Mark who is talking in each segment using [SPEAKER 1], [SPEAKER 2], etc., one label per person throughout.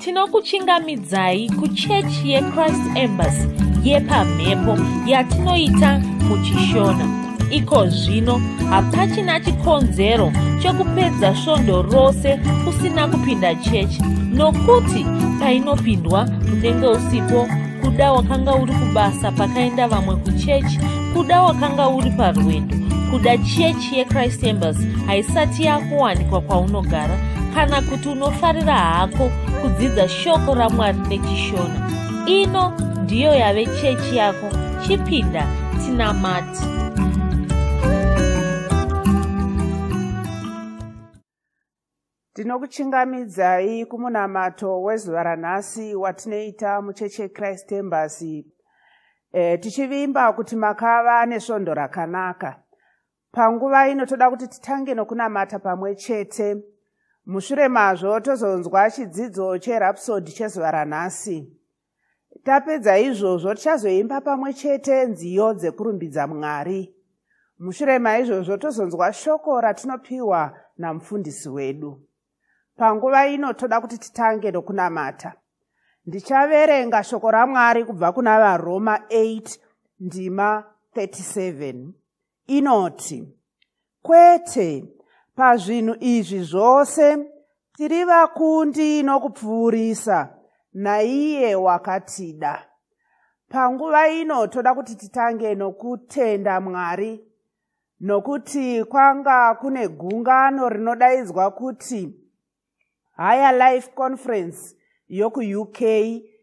[SPEAKER 1] Tinokuchingamidzai kuchechi yeChrist Embassy yepamhepo yatinoita muchiShona. Iko zvino hapachina chikonzero chekupedza svondo rose usina kupinda chechi nokuti painopindwa unenge usipo, kuda wakanga uri kubasa pakaenda vamwe kuchechi, kuda wakanga uri parwendo, kuda chechi yeChrist Embassy haisati yakuwanikwa kwaunogara, kana kuti unofarira hako kudzidza shoko raMwari nechiShona. Ino ndiyo yave chechi yako, chipinda tinamate.
[SPEAKER 2] Tinokuchingamidzai kumunamato wezuva ranhasi watinoita muchechi yeChrist Embassy, tichivimba kuti makava nesvondo rakanaka. Panguva ino toda kuti titange nokunamata pamwe chete. Mushure mazvo tozonzwa chidzidzo cheRhapsody chezuva ranhasi. Tapedza izvozvo tichazoimba pamwe chete nziyo dzekurumbidza Mwari. Mushure maizvozvo tozonzwa shoko ratinopiwa namufundisi wedu. Panguva ino toda kuti titange nokunamata. Ndichaverenga shoko raMwari kubva kuna vaRoma 8 ndima 37. Inoti, kwete, pazvinhu izvi zvose tiri vakundi nokupfuurisa naiye wakatida. Panguva ino toda kuti titange nokutenda Mwari, nokuti kwanga kune gungano rinodaidzwa kuti Higher Life Conference yokuUK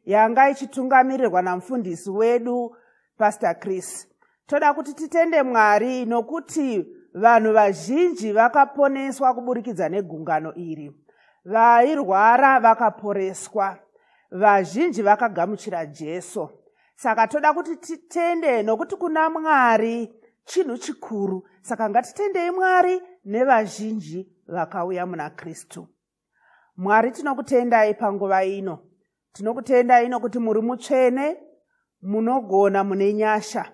[SPEAKER 2] yanga ichitungamirirwa namufundisi wedu Pastor Chris. Toda kuti titende Mwari nokuti vanhu vazhinji vakaponeswa kuburikidza negungano iri. Vairwara vakaporeswa, vazhinji vakagamuchira Jesu. Saka toda kuti titende nokuti kuna Mwari chinhu chikuru. Saka ngatitendei Mwari nevazhinji vakauya muna Kristu. Mwari, tinokutendai panguva ino. Tinokutendai nokuti muri mutsvene, munogona, mune nyasha.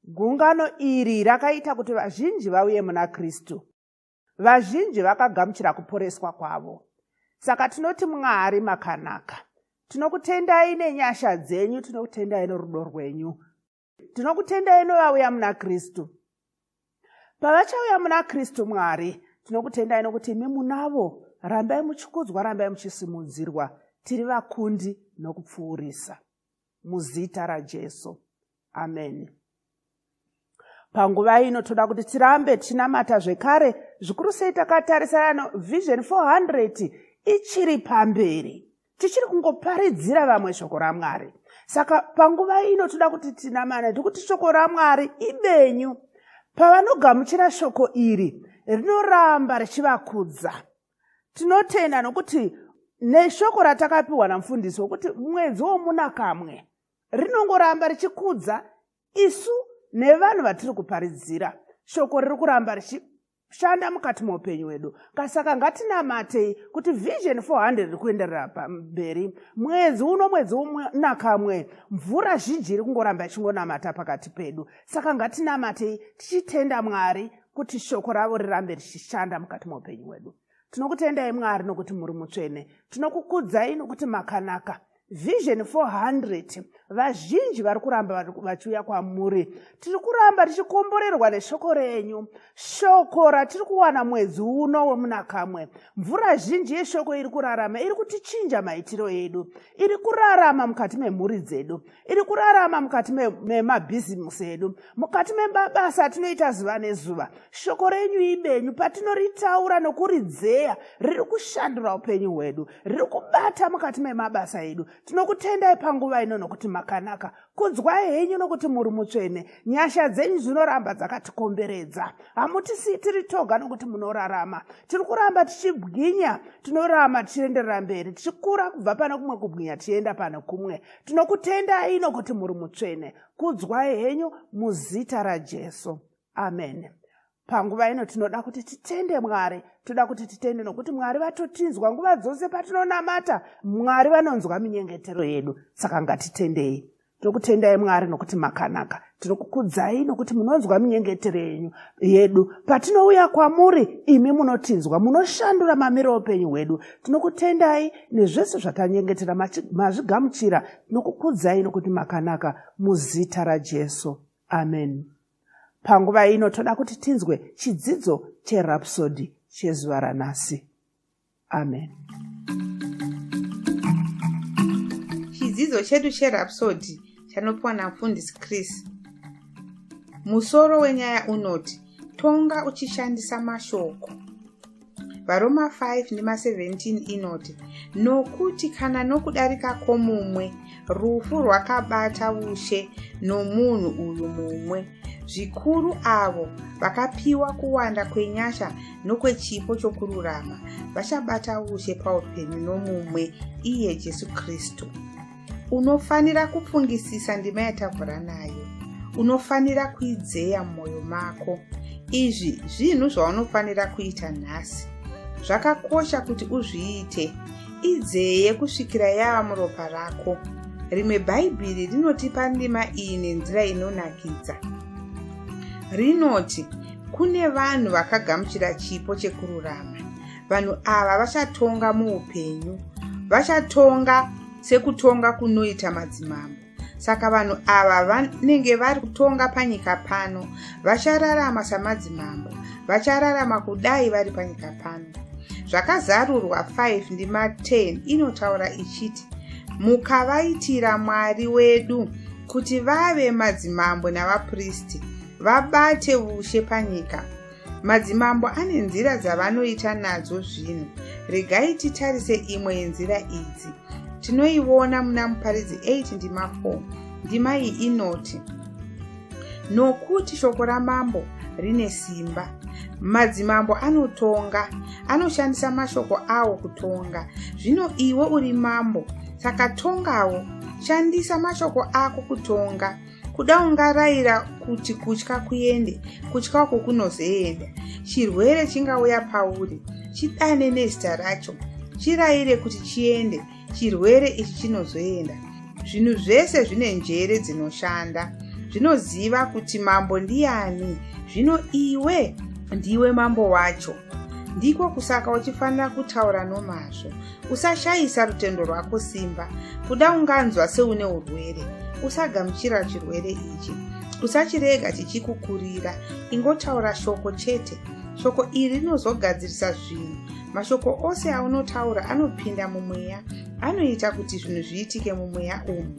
[SPEAKER 2] Gungano iri rakaita kuti vazhinji vauye muna Kristu. Vazhinji vakagamuchira kuporeswa kwavo. Saka tinoti Mwari makanaka. Tinokutendai nenyasha dzenyu, tinokutendai norudo rwenyu. Tinokutendai novauya muna Kristu. Pavachauya muna Kristu Mwari, tinokutendai nokuti imi munavo. Rambai muchikudzwa, rambai muchisimudzirwa. Tiri vakundi nokupfuurisa. Muzita raJesu. Amen. Panguva ino toda kuti tirambe tichinamata zvekare, zvikuru sei takatarisana Vision 400 ichiri pamberi. Tichiri kungoparidzira vamwe shoko raMwari. Saka panguva ino toda kuti tinamane tikuti shoko raMwari ibenyu. Pavanogamuchira shoko iri, rinoramba richivakudza. Tinotenda nokuti neshoko ratakapiwa namufundisi wokuti mwedzi womunakamwe rinongoramba richikudza isu nevanhu vatiri kuparidzira. Shoko riri kuramba richishanda mukati meupenyu hwedu. Saka ngatinamatei kuti Vision 400 iri kuenderera pamberi. Mwedzi uno, mwedzi womunakamwe, mvura zhinji iri kungoramba ichingonamata pakati pedu. Saka ngatinamatei tichitenda Mwari kuti shoko ravo rirambe richishanda mukati meupenyu hwedu. Tinokutendai Mwari nokuti muri mutsvene. Tinokukudzai nokuti makanaka. Vision 400, vazhinji vari kuramba vachiuya kwamuri. Tiri kuramba tichikomborerwa neshoko renyu. Shoko ratiri kuwana mwedzi uno wemunakamwe. Mvura zhinji yeshoko iri kurarama, iri kutichinja maitiro edu. Iri kurarama mukati memhuri dzedu. Iri kurarama mukati memabhizimusi edu. Mukati memabasa atinoita zuva nezuva. Shoko renyu ibenyu, patinoritaura nokuridzeya, riri kushandura upenyu hwedu. Riri kubata mukati memabasa edu. Tinokutendai panguva ino nokuti makanaka. Kudzwai henyu nokuti muri mutsvene. Nyasha dzenyu dzinoramba dzakatikomberedza. Hamutisii tiri toga nokuti munorarama. Tiri kuramba tichibwinya, tinoramba tichienderera mberi, tichikura kubva pane kumwe kubwinya tichienda pane kumwe. Tinokutendai nokuti muri mutsvene. Kudzwai henyu muzita raJesu. Amen. Panguva ino tinoda kuti titende Mwari. Toda kuti titende nokuti Mwari vatotinzwa nguva dzose patinonamata. Mwari vanonzwa minyengetero yedu. Saka ngatitendei. Tinokutendai Mwari nokuti makanaka. Tinokukudzai nokuti munonzwa minyengetero yenyu yedu. Patinouya kwamuri, imi munotinzwa, munoshandura mamiro oupenyu hwedu. Tinokutendai nezvese zvatanyengetera mazvigamuchira. Tinokukudzai nokuti makanaka muzita raJesu. Amen. Panguva ino toda kuti tinzwe chidzidzo cheRhapsody chezuva ranhasi. Amen.
[SPEAKER 3] Chidzidzo chedu cheRhapsody chanopiwa naMufundisi Chris. Musoro wenyaya unoti Tonga uchishandisa mashoko. VaRoma 5 ndima 17 inoti, Nokuti kana nokudarika kwomumwe rufu rwakabata ushe nomunhu uyu mumwe, zvikuru avo vakapiwa kuwanda kwenyasha nokwechipo chokururama vachabata ushe paupenyu nomumwe, iye Jesu Kristu. Unofanira kufungisisa ndima yatavhura nayo. Unofanira kuidzeya mumwoyo mako. Izvi zvinhu zvaunofanira kuita nhasi. Zvakakosha kuti uzviite. Idzeye kusvikira yava muropa rako. Rimwe Bhaibheri rinotipa ndima iyi nenzira inonakidza. Rinoti kune vanhu vakagamuchira chipo chekururama. Vanhu ava vachatonga muupenyu. Vachatonga sekutonga kunoita madzimambo. Saka vanhu ava vanenge vari kutonga panyika pano vachararama samadzimambo, vachararama kudai vari panyika pano. Zvakazarurwa 5 ndima 10 inotaura ichiti, Mukavaitira Mwari wedu kuti vave madzimambo navapristi, vabate ushe panyika. Madzimambo ane nzira dzavanoita nadzo zvinhu. Regai titarise imwe yenzira idzi. Tinoiona muna Muparidzi 8 ndima 4. Ndima iyi inoti, Nokuti shoko ramambo rine simba. Madzimambo anotonga, anoshandisa mashoko awo kutonga. Zvino iwe uri mambo, saka tongawo. Shandisa mashoko ako kutonga. Kuda ungarayira kuti kutya kuende, kutya uku kunozoenda. Chirwere chingauya pauri, chidane nezita racho, chirayire kuti chiende, chirwere ichi chinozoenda. Zvinhu zvese zvine njere dzinoshanda, zvinoziva kuti mambo ndiani. Zvino iwe ndiwe mambo wacho. Ndiko kusaka uchifanira kutaura nomazvo. Usashayisa rutendo rwako simba. Kuda unganzwa seune urwere. Usagamuchira chirwere ichi. Usachirega chichikukurira. Ingotaura shoko chete. Shoko iri rinozogadzirisa zvinhu. Mashoko ose aunotaura anopinda mumweya. Anoita kuti zvinhu zviitike mumweya umu.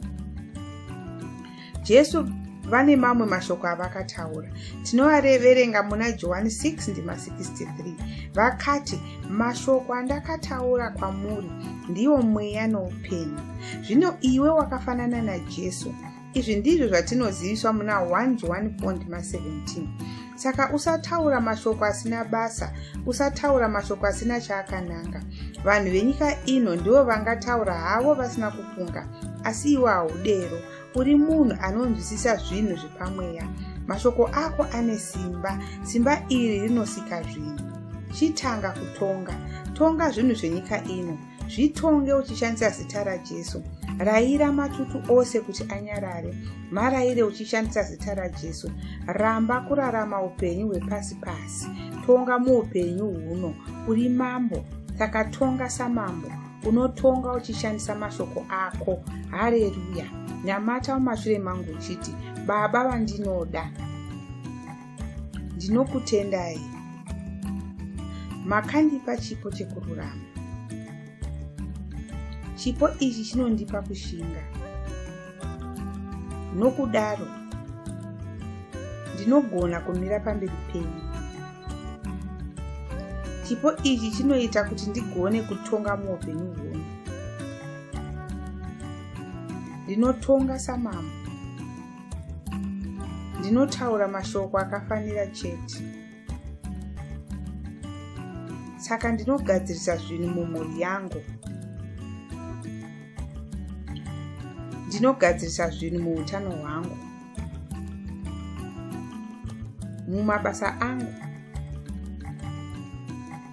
[SPEAKER 3] Jesu vane mamwe mashoko avakataura. Tinoaverenga muna Johani 6 ndima 63. Vakati, mashoko andakataura kwamuri ndiwo mweya noupenyu. Zvino iwe wakafanana naJesu. Izvi ndizvo zvatinoziviswa muna 1 Johani 4 ndima 17. Saka usataura mashoko asina basa, usataura mashoko asina chaakananga. Vanhu venyika ino ndivo vangataura havo vasina kufunga, asi iwe haudero. Uri munhu anonzwisisa zvinhu zvepamweya. Mashoko ako ane simba. Simba iri rinosika zvinhu. Chitanga kutonga. Tonga zvinhu zvenyika ino. Zvitonge uchishandisa zita raJesu. Raira matutu ose kuti anyarare. Maraire uchishandisa zita raJesu. Ramba kurarama upenyu hwepasi pasi. Tonga muupenyu huno. Uri mambo. Saka tonga samambo. Unotonga uchishandisa mashoko ako. Hareruya. Namata mumashure mangu uchiti, Baba vandinoda, ndinokutendai. Makandipa chipo chekururama. Chipo ichi chinondipa kushinga. Nokudaro, ndinogona kumira pamberi penyu. Chipo ichi chinoita kuti ndigone kutonga muupenyu huno. Ndinotonga samambo. Ndinotaura mashoko akafanira chete. Saka ndinogadzirisa zvinhu mumhuri yangu. Ndinogadzirisa zvinhu muutano hwangu. Mumabasa angu.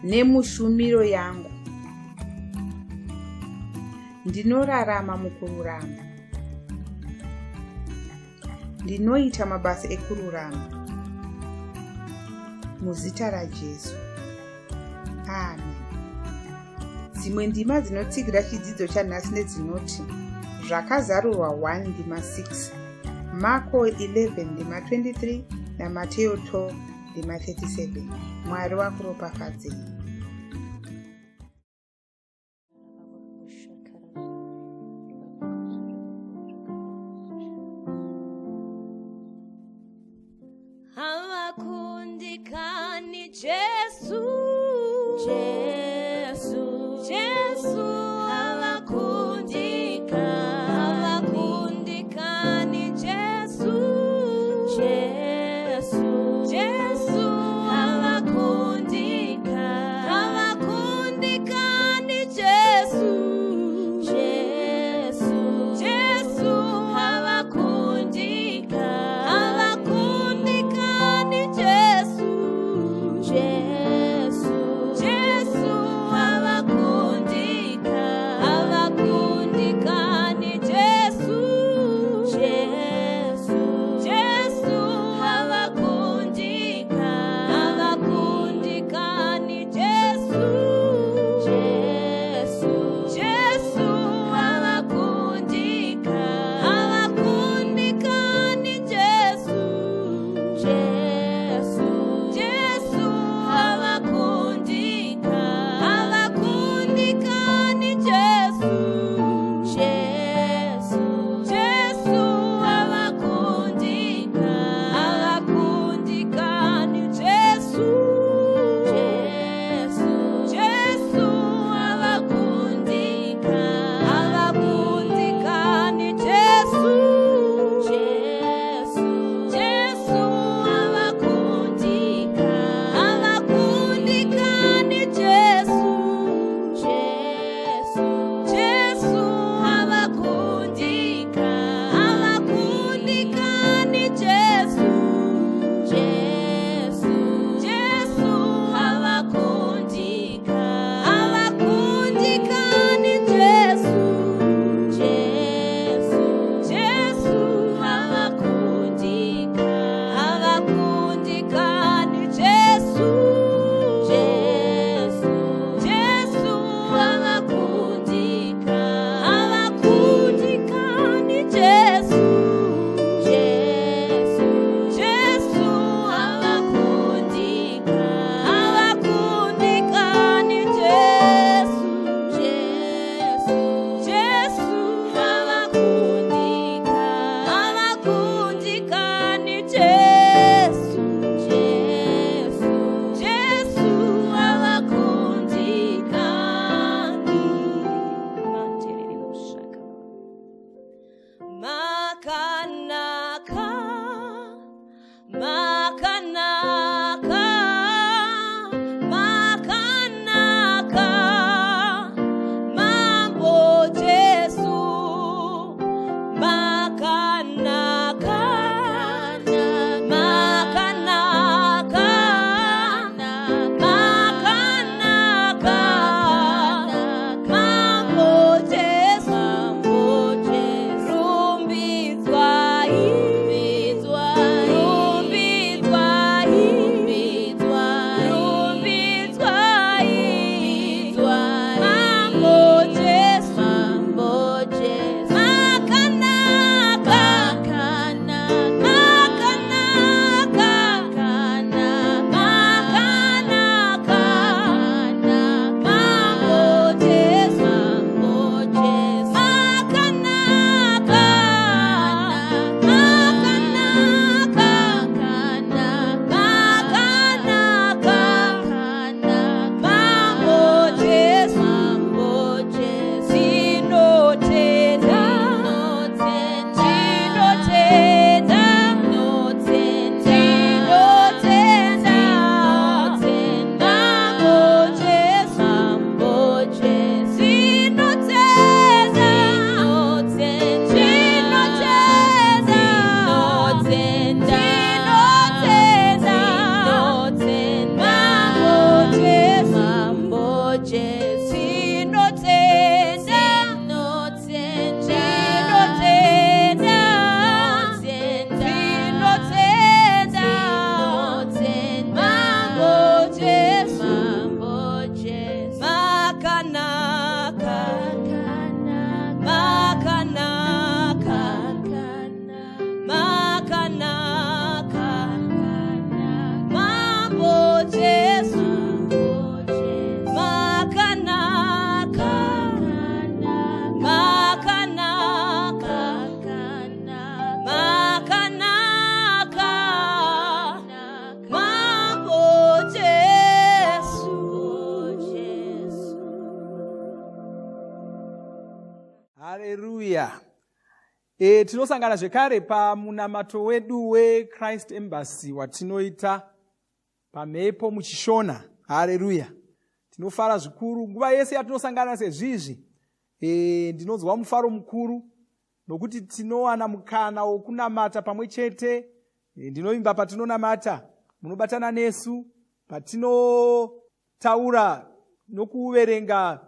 [SPEAKER 3] Nemushumiro yangu. Ndinorarama mukururama. Ndinoita mabasa ekururama. Muzita raJesu. Amen. Dzimwe ndima dzinotsigira chidzidzo chanhasi nedzinoti Zvakazarurwa 1 ndima 6, Marko 11 ndima 23 naMateo 12 ndima 37. Mwari wakuropafadzei.
[SPEAKER 4] Havakundikani Jesu, Jesu, Jesu, havakundikani, havakundikani Jesu, Jesu, Jesu, havakundikani.
[SPEAKER 5] Hareruya. E, tinosangana zvekare pamunamato wedu weChrist Embassy watinoita pamhepo muchishona. Hareruya. Tinofara zvikuru nguva yese yatinosangana sezvizvi. E, ndinonzwa mufaro mukuru nokuti tinowana mukana wokunamata pamwe chete. E, ndinovimba patinonamata munobatana nesu patinotaura nokuverenga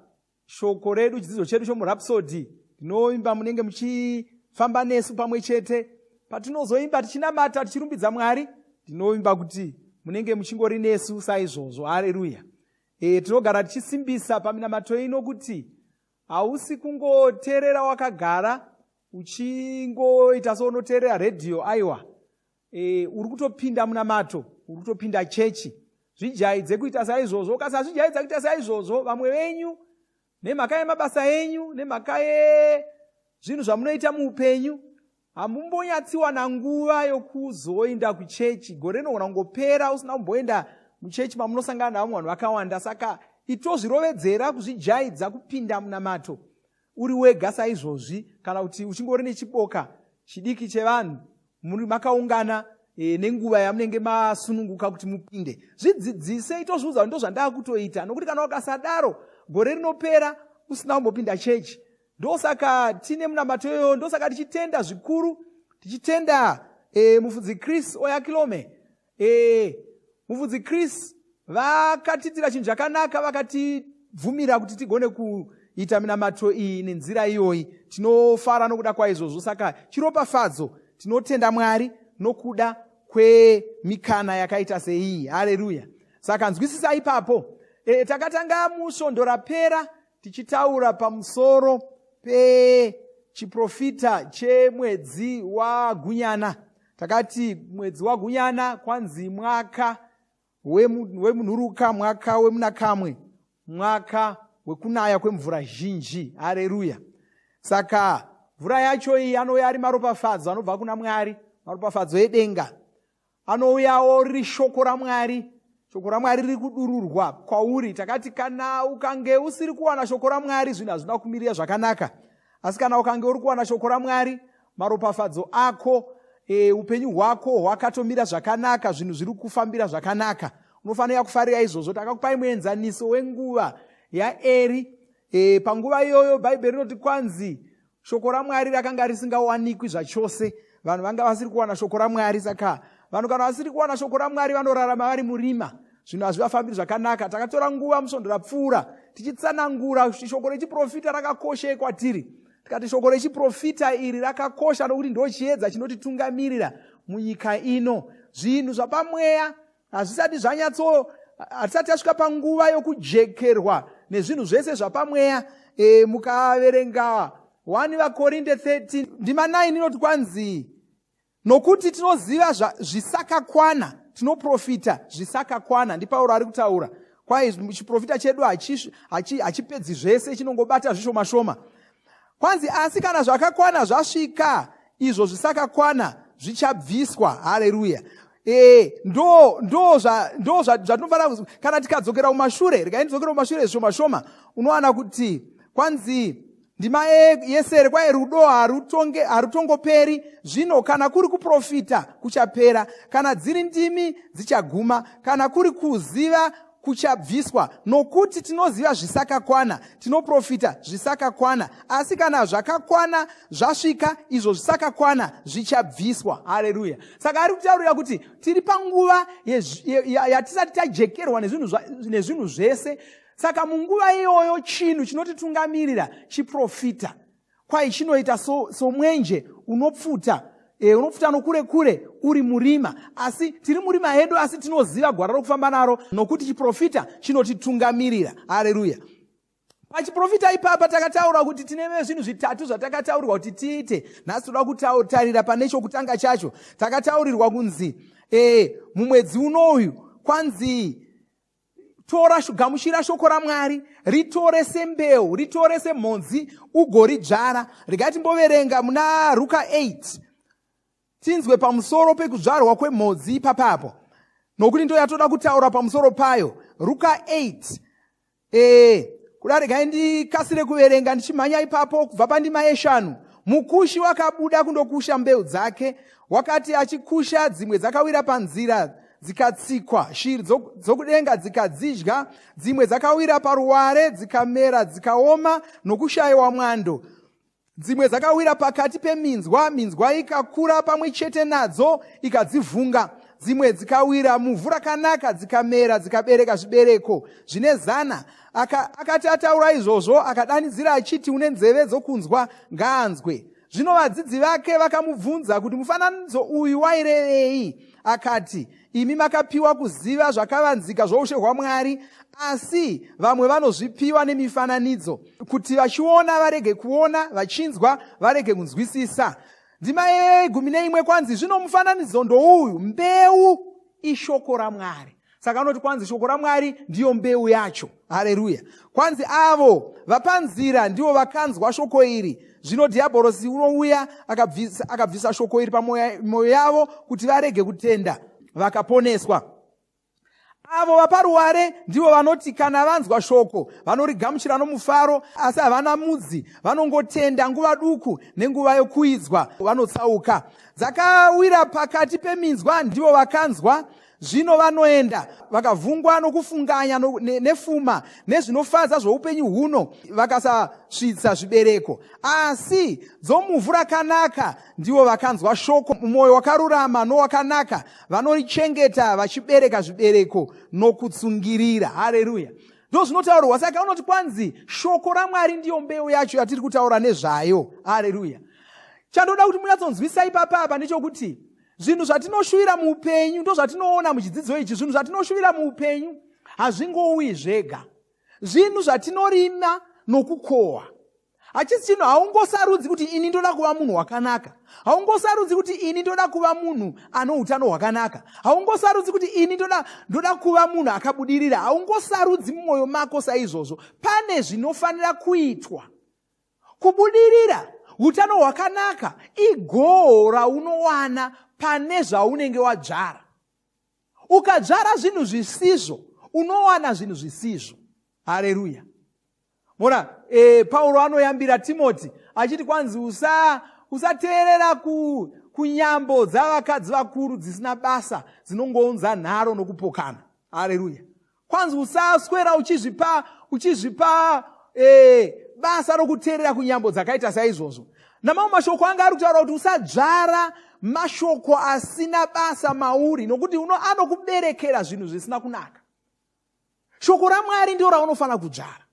[SPEAKER 5] shoko redu, chidzidzo chedu chomurhapsody. Ndinovimba munenge muchifamba nesu pamwe chete patinozoimba tichinamata tichirumbidza Mwari. Ndinovimba kuti munenge muchingori nesu saizvozvo. Hareruya. E, tinogara tichisimbisa paminamato ino kuti hausi kungoteerera wakagara uchingoita seunoteerera redhiyo. Aiwa, e, uri kutopinda munamato, uri kutopinda chechi. Zvijaidze kuita saizvozvo. Ukasazvijaidza kuita saizvozvo, vamwe venyu nemhaka yemabasa enyu, nemhaka yezvinhu zvamunoita muupenyu, hamumbonyatsiwana nguva yokuzoenda kuchechi. Gore rinogona kungopera usina kumboenda muchechi mamunosangana navamwe vanhu vakawanda. Saka itozvirovedzera kuzvijaidza kupinda munamato uri wega saizvozvi, kana kuti uchingori nechiboka chidiki chevanhu muri makaungana, e, nenguva yamunenge masununguka kuti mupinde. Zvidzidzise, itozviudza kuti ndozvandaa kutoita, nokuti kana ukasadaro gore rinopera usina kumbopinda chechi. Ndosaka tine munamato iyoyo. Ndosaka tichitenda zvikuru, tichitenda, e, mufudzi Chris Oyakilome. E, mufudzi Chris vakatiitira chinhu chakanaka, vakatibvumira kuti tigone kuita minamato iyi nenzira iyoyi. Tinofara nokuda kwaizvozvo. Saka chiropafadzo, tinotenda Mwari nokuda kwemikana yakaita seiyi. Hareruya. Saka nzwisisa ipapo. E, takatanga musvondo rapera tichitaura pamusoro pechiprofita chemwedzi waGunyana. Takati mwedzi waGunyana kwanzi mwaka wemunhuruka, mwaka wemunakamwe, mwaka wekunaya kwemvura zhinji. Hareruya. Saka mvura yacho iyi anouya ari maropafadzo anobva kuna Mwari, maropafadzo edenga. Anouyawo riri shoko raMwari. Shoko raMwari riri kudururwa kwauri. Takati kana ukange usiri kuwana shoko raMwari, zvinhu hazvina kumirira zvakanaka. Asi kana ukange uri kuwana shoko raMwari, maropafadzo ako, e, upenyu hwako hwakatomira zvakanaka, zvinhu zviri kufambira zvakanaka. Unofanira kufarira izvozvo. Takakupai muenzaniso wenguva yaEri. E, panguva iyoyo Bhaibheri rinoti kwanzi shoko raMwari rakanga risingawanikwi zvachose. Vanhu vanga vasiri kuwana shoko raMwari. Saka vanhu kana vasiri kuwana shoko raMwari, vanorarama vari murima, zvinhu hazvivafambiri zvakanaka. Takatora nguva musvondo rapfuura tichitsanangura kuti shoko rechiprofita rakakoshei kwatiri. Tikati shoko rechiprofita iri rakakosha nokuti ndo chiedza chinotitungamirira munyika ino. Zvinhu zvapamweya hazvisati zvanyatso, hatisati tasvika panguva yokujekerwa nezvinhu zvese zvapamweya. E, mukaverenga 1 vaKorinde 13 ndima 9 inoti kwanzi, "Nokuti tinoziva zvisakakwana, tinoprofita zvisakakwana." NdiPauro ari kutaura. Kwai chiprofita chedu hachipedzi zvese, chinongobata zvishoma shoma. Kwanzi, "Asi kana zvakakwana zvasvika, izvo zvisakakwana zvichabviswa." Hareruya. E, ndo zvatinofanira. Kana tikadzokera kumashure, regai ndidzokera kumashure zvishoma shoma, unowana kuti kwanzi ndima yesere kwai, "Rudo harutongoperi. Zvino kana kuri kuprofita, kuchapera; kana dziri ndimi, dzichaguma; kana kuri kuziva, kuchabviswa. Nokuti tinoziva zvisakakwana, tinoprofita zvisakakwana; asi kana zvakakwana zvasvika, izvo zvisakakwana zvichabviswa." Hareruya. Saka ari kutaurira kuti tiri panguva yatisati tajekerwa nezvinhu zvese. Saka munguva iyoyo chinhu chinotitungamirira chiprofita. Kwai chinoita somwenje so unopfuta, e, unopfuta nokure kure uri murima. Asi tiri murima hedu, asi tinoziva gwara rokufamba naro nokuti chiprofita chinotitungamirira. Hareruya. Pachiprofita ipapa takataura kuti tine zvinhu zvitatu zvatakataurirwa kuti tiite. Nhasi toda kutarira pane chokutanga chacho. Takataurirwa kunzi, e, mumwedzi unoyu kwanzi tora, gamuchira shoko raMwari, ritore sembeu, ritore semhodzi, ugoridzvara. Regai timboverenga muna Ruka 8, tinzwe pamusoro pekudzvarwa kwemhodzi ipapapo, nokuti ndo yatoda kutaura pamusoro payo. Ruka 8, e, kuda Kuda regai ndikasire kuverenga ndichimhanya ipapo kubva pandima yeshanu. Mukushi wakabuda kundokusha mbeu dzake. Wakati achikusha, dzimwe dzakawira panzira dzikatsikwa, shiri dzokudenga dzikadzidya. Dzimwe dzakawira paruware dzikamera dzikaoma nokushayiwa mwando. Dzimwe dzakawira pakati peminzwa, minzwa ikakura pamwe chete nadzo ikadzivhunga. Dzimwe dzikawira muvhu rakanaka, dzikamera dzikabereka zvibereko zvine zana. Akati ataura izvozvo, akadanidzira achiti, une nzeve dzokunzwa ngaanzwe. Zvino vadzidzi vake vakamubvunza kuti mufananidzo uyu wairevei. Akati, imi makapiwa kuziva zvakavanzika zvoushe hwaMwari, asi vamwe vanozvipiwa nemifananidzo, kuti vachiona varege kuona, vachinzwa varege kunzwisisa. Ndima yegumi neimwe kwanzi, zvino mufananidzo ndouyu, mbeu ishoko raMwari. Saka anoti kwanzi shoko raMwari ndiyo mbeu yacho. Hareruya. Kwanzi avo vapanzira ndivo vakanzwa shoko iri. Zvino dhiabhorosi unouya akabvisa shoko iri pamwoyo yavo kuti varege kutenda vakaponeswa. Avo vaparuware ndivo vanoti kana vanzwa shoko vanorigamuchira nomufaro, asi havana mudzi, vanongotenda nguva duku, nenguva yokuidzwa vanotsauka. Dzakawira pakati peminzwa ndivo vakanzwa, zvino vanoenda vakavhungwa nokufunganya nefuma nezvinofadza zvoupenyu huno, vakasasvitsa zvibereko. Asi dzomuvhu rakanaka ndivo vakanzwa shoko, mwoyo wakarurama nowakanaka, vanorichengeta vachibereka zvibereko nokutsungirira. Hareruya. Ndozvinotaurwa. Saka unoti kwanzi shoko raMwari ndiyo mbeu yacho yatiri kutaura nezvayo. Hareruya. Chandoda kuti munyatsonzwisa ipapa apa ndechokuti zvinhu zvatinoshuvira muupenyu, ndozvatinoona muchidzidzo ichi, zvinhu zvatinoshuvira muupenyu hazvingouyi zvega. Zvinhu zvatinorima nokukohwa. Hachisi chinhu, haungosarudzi kuti ini ndoda kuva munhu wakanaka. Haungosarudzi kuti ini ndoda kuva munhu ano utano hwakanaka. Haungosarudzi kuti ini ndoda kuva munhu akabudirira. Haungosarudzi mumwoyo mako saizvozvo. Pane zvinofanira kuitwa. Kubudirira, utano hwakanaka igoho raunowana pane zvaunenge wadzvara. Ukadzvara zvinhu zvisizvo, unowana zvinhu zvisizvo. Hareruya. Mona, Pauro anoyambira Timoti achiti kwanzi usateerera kunyambo dzavakadzi vakuru dzisina basa, dzinongounza nharo nokupokana. Hareruya. Kwanzi usaswera uchizvipa basa rokuteerera kunyambo dzakaita saizvozvo. Namamwe mashoko anga ari kutaura kuti usadzvara mashoko asina basa mauri, nokuti anokuberekera zvinhu zvisina kunaka. Shoko raMwari ndiro raunofanira kudzvara.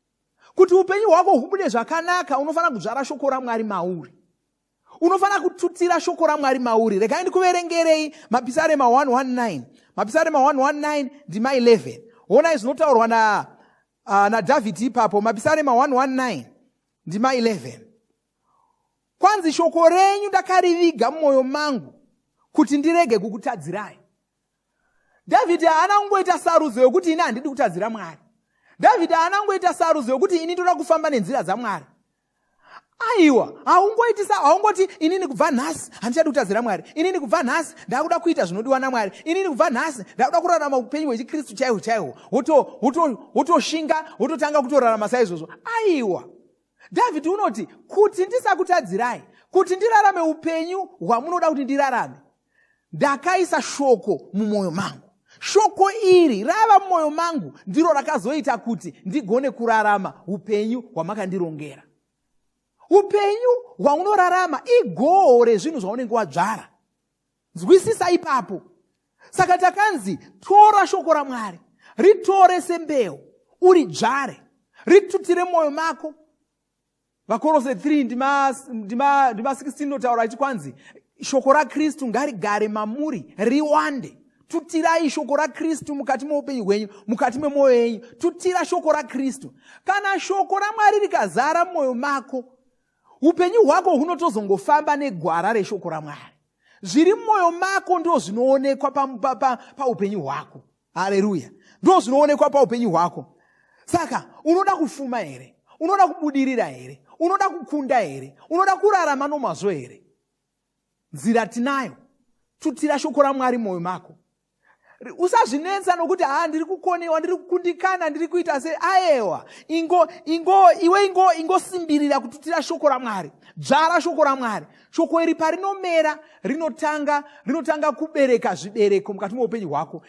[SPEAKER 5] Kuti upenyu hwako hubude zvakanaka, unofanira kudzvara shoko raMwari mauri. Unofanira kututira shoko raMwari mauri. Regai ndikuverengerei Mapisarema 119. Mapisarema 119 ndima 11. Honai zvinotaurwa naDhavhidhi ipapo. Mapisarema 119 ndima 11. Kwanzi shoko renyu ndakariviga mumwoyo mangu kuti ndirege kukutadzirai. Dhavhidhi haana kungoita sarudzo yokuti ini handidi kutadzira Mwari. Dhavhidhi haana kungoita sarudzo yokuti ini ndoda kufamba nenzira dzaMwari. Aiwa, haungoti inini kubva nhasi handichadi kutadzira Mwari. Inini kubva nhasi ndakuda kuita zvinodiwa naMwari. Inini kubva nhasi ndakuda kurarama upenyu hwechiKristu chaihwo chaihwo. Wotoshinga, wototanga kutorarama saizvozvo. Aiwa. Dhavhidhi unoti kuti ndisakutadzirai, kuti ndirarame upenyu hwamunoda kuti ndirarame, ndakaisa shoko mumwoyo mangu. Shoko iri rava mumwoyo mangu ndiro rakazoita kuti ndigone kurarama upenyu hwamakandirongera. Upenyu hwaunorarama igoho rezvinhu zvaunenge wadzvara. Nzwisisa ipapo. Saka takanzi tora shoko raMwari, ritore sembeu, uridzvare, ritutire mwoyo mako. Vakorose 3 ndima 16 inotaura ichi kwanzi shoko raKristu ngarigare mamuri riwande. Tutirai shoko raKristu mukati meupenyu hwenyu, mukati memwoyo yenyu. Tutira shoko raKristu. Kana shoko raMwari rikazara mumwoyo mako, upenyu hwako hunotozongofamba negwara reshoko raMwari. Zviri mumwoyo mako ndo zvinoonekwa paupenyu hwako. Haleluya. Ndo zvinoonekwa paupenyu hwako. Saka unoda kufuma here? Unoda kubudirira here? Unoda kukunda here? Unoda kurarama nomazvo here? Nzira tinayo. Tutira shoko raMwari mumwoyo mako. Usazvinetsa nokuti haa, ndiri kukonewa, ndiri kukundikana, ndiri kuita sei. Aewa, ingo ingo iwe ingo ingosimbirira kututira shoko raMwari. Dzvara shoko raMwari. Shoko iri parinomera, rinotanga kubereka zvibereko mukati meupenyu hwako.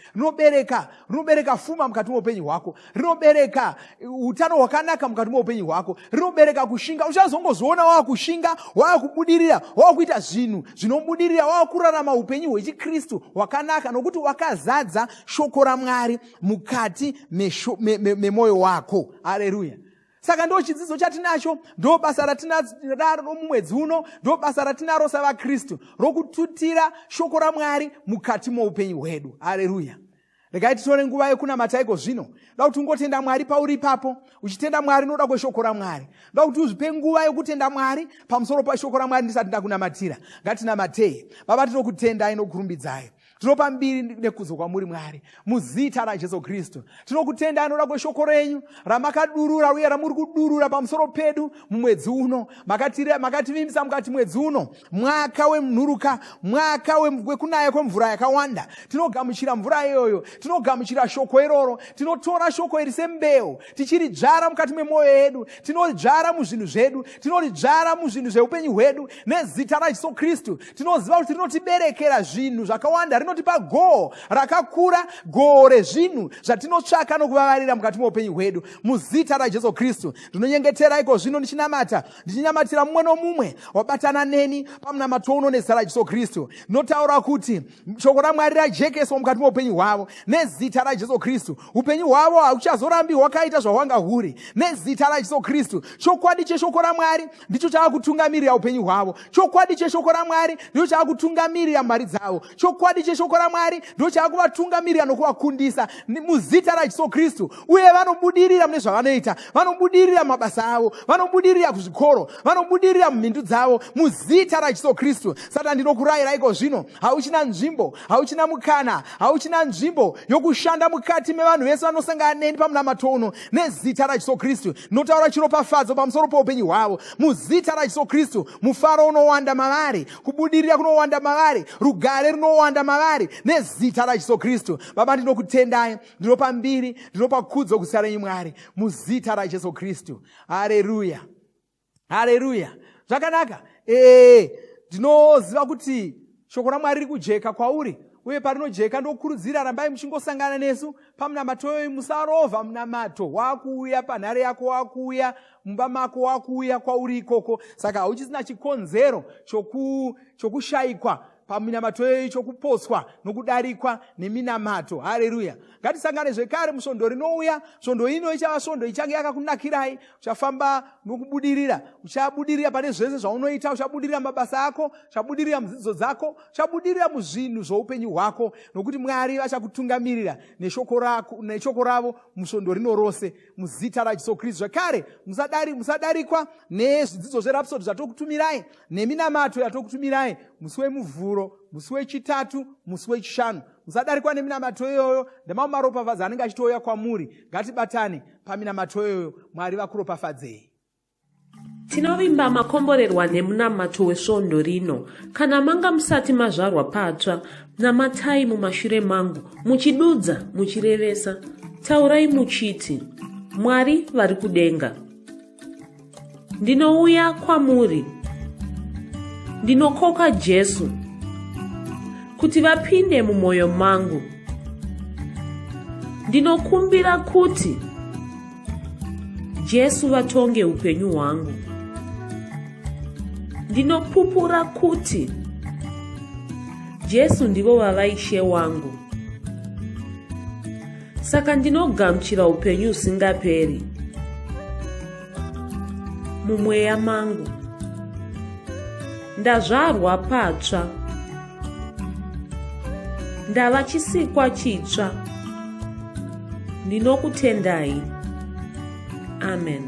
[SPEAKER 5] Rinobereka fuma mukati meupenyu hwako, rinobereka utano hwakanaka mukati meupenyu hwako, rinobereka kushinga. Uchazongozviona waakushinga, waakubudirira, waakuita zvinhu zvinobudirira, waakurarama upenyu hwechikristu hwakanaka, nokuti wakazadza shoko raMwari mukati memwoyo wako. Hareruya! Saka ndo chidzidzo chatinacho, ndo basa ratinaro mumwedzi uno, ndo basa ratinaro savakristu rokututira shoko raMwari mukati moupenyu hwedu. Hareruya! Regai titore nguva yekunamata iko zvino. Da kuti ungotenda Mwari pauri ipapo, uchitenda Mwari noda kweshoko raMwari. Da kuti uzvipe nguva yokutenda Mwari pamusoro peshoko raMwari ndisati ndakunamatira. Ngatinamatei. Baba, tinokutendai nokurumbidzai. Tinopa mbiri nekudzo kwamuri, Mwari, muzita raJesu Kristu. Tinokutendai noda kweshoko renyu ramakadurura uye ramuri kudurura pamusoro pedu mumwedzi uno. Makativimbisa mukati mwedzi uno mwaka wenhuruka, mwaka wekunaya kwemvura yakawanda. Tinogamuchira mvura iyoyo, tinogamuchira shoko iroro. Tinotora shoko iri sembeu, tichiridzvara mukati memwoyo yedu, tinoridzvara muzvinhu zvedu, tinoridzvara muzvinhu zveupenyu hwedu nezita raJesu Kristu. Tinoziva kuti rinotiberekera zvinhu zvakawanda, rinotipa goho rakakura, goho rezvinhu zvatinotsvaka nokuvavarira mukati meupenyu hwedu, muzita raJesu Kristu. Ndinonyengetera iko zvino ndichinamata, ndichinamatira mumwe nomumwe wabatana neni pamunamato uno nezita raJesu Kristu. Ndinotaura kuti shoko raMwari rajekeswa mukati meupenyu hwavo nezita raJesu Kristu. Upenyu hwavo hauchazorambi hwakaita zvahwanga huri nezita raJesu Kristu. Chokwadi cheshoko raMwari ndicho chava kutungamirira upenyu hwavo. Chokwadi cheshoko raMwari ndicho chava kutungamirira mari dzavo. Chokwadi cheshoko raMwari ndicho chava kuvatungamirira nokuvakundisa muzita raJesu Kristu. Uye vanobudirira mune zvavanoita, vanobudirira mumabasa avo, vanobudirira kuzvikoro, vanobudirira mumhindu dzavo muzita raJesu Kristu. Saka ndinokurayira iko zvino, hauchina nzvimbo, hauchina mukana, hauchina nzvimbo yokushanda mukati mevanhu vese vanosangana neni pamunamato uno nezita raJesu Kristu. Ndinotaura chiropafadzo pamusoro poupenyu hwavo muzita raJesu Kristu. Mufaro unowanda mavari, kubudirira kunowanda mavari, rugare runowanda mavari nezita raJesu Kristu. Baba, ndinokutendai, ndinopa mbiri, ndinopa kudzo kuzita renyu, Mwari, muzita raJesu Kristu. Hareruya, hareruya! Zvakanaka. Ndinoziva kuti shoko raMwari riri kujeka kwauri, uye parinojeka, ndokurudzira, rambai muchingosangana nesu pamunamato iyoyi. Musarovha munamato. Wakuuya panhare yako, wakuuya mumba mako, wakuuya kwauri ikoko. Saka hauchisina chikonzero chokushayikwa paminamato iyoyi, chokupotswa nokudarikwa neminamato. Hareruya! Ngatisangane zvekare musvondo rinouya. Svondo ino ichava svondo ichange yakakunakirai. Uchafamba nokubudirira, uchabudirira pane zvese zvaunoita, uchabudirira mabasa ako, uchabudirira mudzidzo dzako, uchabudirira muzvinhu zvoupenyu hwako, nokuti Mwari vachakutungamirira neshoko ravo musvondo rino rose muzita raJesu Kristu. Zvakare musadarikwa nezvidzidzo zveRapsod zvatokutumirai neminamato yatokutumirai musi weMuvhuro, musi weChitatu, musi weChishanu. Musadarikwa neminamato iyoyo. Ndemamwe maropafadzo anenge achitouya kwamuri. Ngatibatane paminamato iyoyo. Mwari vakuropafadzei.
[SPEAKER 1] Tinovimba makomborerwa nemunamato wesvondo rino. Kana manga musati mazvarwa patsva, namatai mumashure mangu muchidudza, muchirevesa. Taurai muchiti, Mwari vari kudenga, ndinouya kwamuri. Ndinokoka Jesu kuti vapinde mumwoyo mangu. Ndinokumbira kuti Jesu vatonge upenyu hwangu. Ndinopupura kuti Jesu ndivo vava Ishe wangu. Saka ndinogamuchira upenyu husingaperi mumweya mangu. Ndazvarwa patsva, ndava chisikwa chitsva. Ndinokutendai. Amen.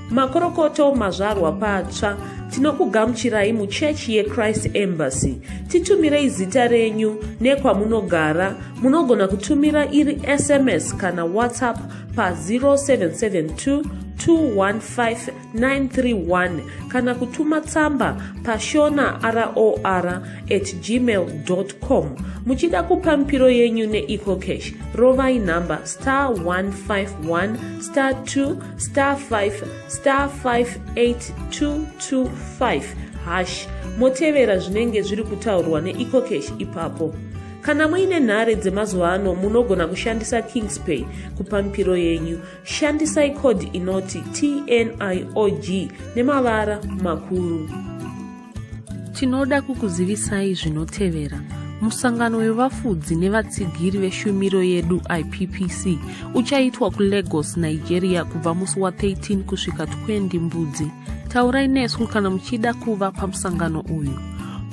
[SPEAKER 1] Makorokoto, mazvarwa patsva. Tinokugamuchirai muchechi yeChrist Embassy. Titumirei zita renyu nekwamunogara. Munogona kutumira iri SMS kana WhatsApp pa 0772 215931 kana kutuma tsamba pashona ror at gmail com. Muchida kupa mipiro yenyu neEcoCash, rovai nhamba star 151 star 2 star 5 star 58225 hash, motevera zvinenge zviri kutaurwa neEcoCash ipapo. Kana muine nhare dzemazuva ano, munogona kushandisa Kingspay kupa mipiro yenyu. Shandisai kodhi inoti TNIOG nemavara makuru. Tinoda kukuzivisai zvinotevera. Musangano wevafudzi nevatsigiri veshumiro yedu IPPC uchaitwa kuLagos, Nigeria, kubva musi wa13 kusvika 20 Mbudzi. Taurai nesu kana muchida kuva pamusangano uyu.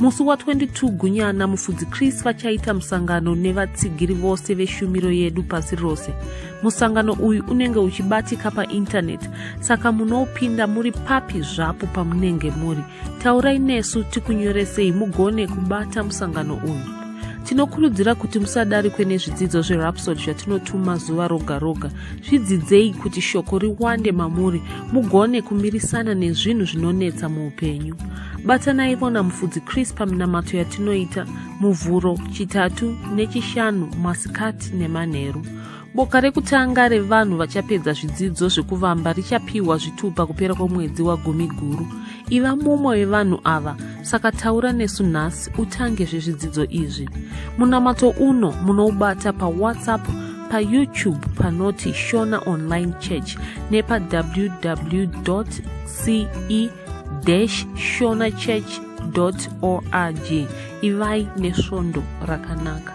[SPEAKER 1] Musi wa22 Gunyana, mufudzi Chris vachaita musangano nevatsigiri vose veshumiro yedu pasi rose. Musangano uyu unenge uchibatika paintaneti, saka munoupinda muri papi zvapo pamunenge muri. Taurai nesu tikunyoresei mugone kubata musangano uyu. Tinokurudzira kuti musadarikwe nezvidzidzo zveRhapsody zvatinotuma zuva roga roga. Zvidzidzei kuti shoko riwande mamuri, mugone kumirisana nezvinhu zvinonetsa muupenyu. Batanaivo namufudzi Chris paminamato yatinoita Muvhuro, Chitatu neChishanu, masikati nemanheru. Boka rekutanga revanhu vachapedza zvidzidzo zvekuvamba richapiwa zvitupa kupera kwomwedzi waGumi Guru. Iva mumwe wevanhu ava, saka taura nesu nhasi utange zvezvidzidzo izvi. Munamato uno munoubata paWhatsApp, paYouTube panoti Shona Online Church nepa www ce shona church org. Ivai nesvondo rakanaka.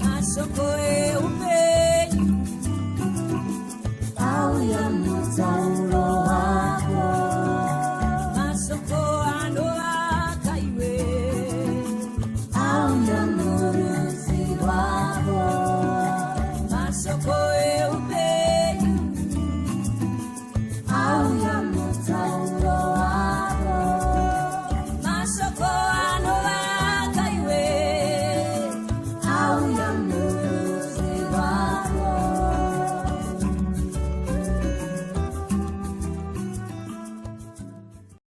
[SPEAKER 4] Mashoko eupenyu.